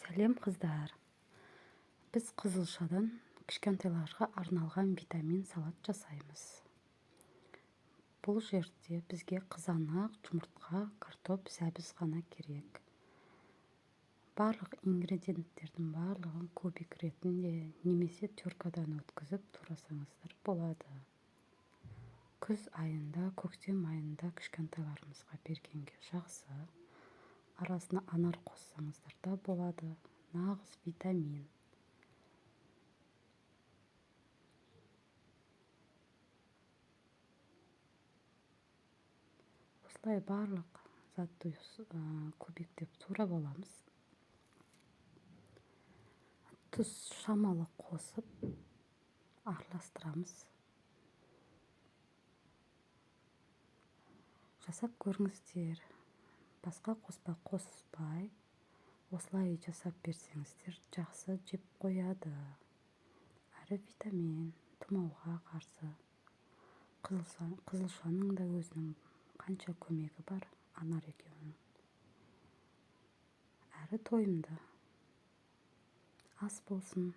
Сәлем, қыздар! Біз қызылшадан кішкентайларға арналған витамин салат жасаймыз. Бұл жерде бізге қызанақ, жұмыртқа, картоп, сәбіз ғана керек. Барлық ингредиенттердің барлығын кубик ретінде немесе теркадан өткізіп турасаңыздар болады. Күз айында, көктем айында кішкентайларымызға бергенге жақсы. Арасына анар қоссаңыздар да болады. Нағыз витамин. Осылай барлық затты кубиктеп турап аламыз. Тұз шамалы қосып араластырамыз. Жасап көріңіздер. Басқа қоспа қоспай, осылай жасап берсеңіздер, жақсы жеп қояды. Әрі витамин, тұмауға қарсы. Қызылшаның да өзінің қанша көмегі бар, анар екеуінің. Әрі тойымды. Ас болсын.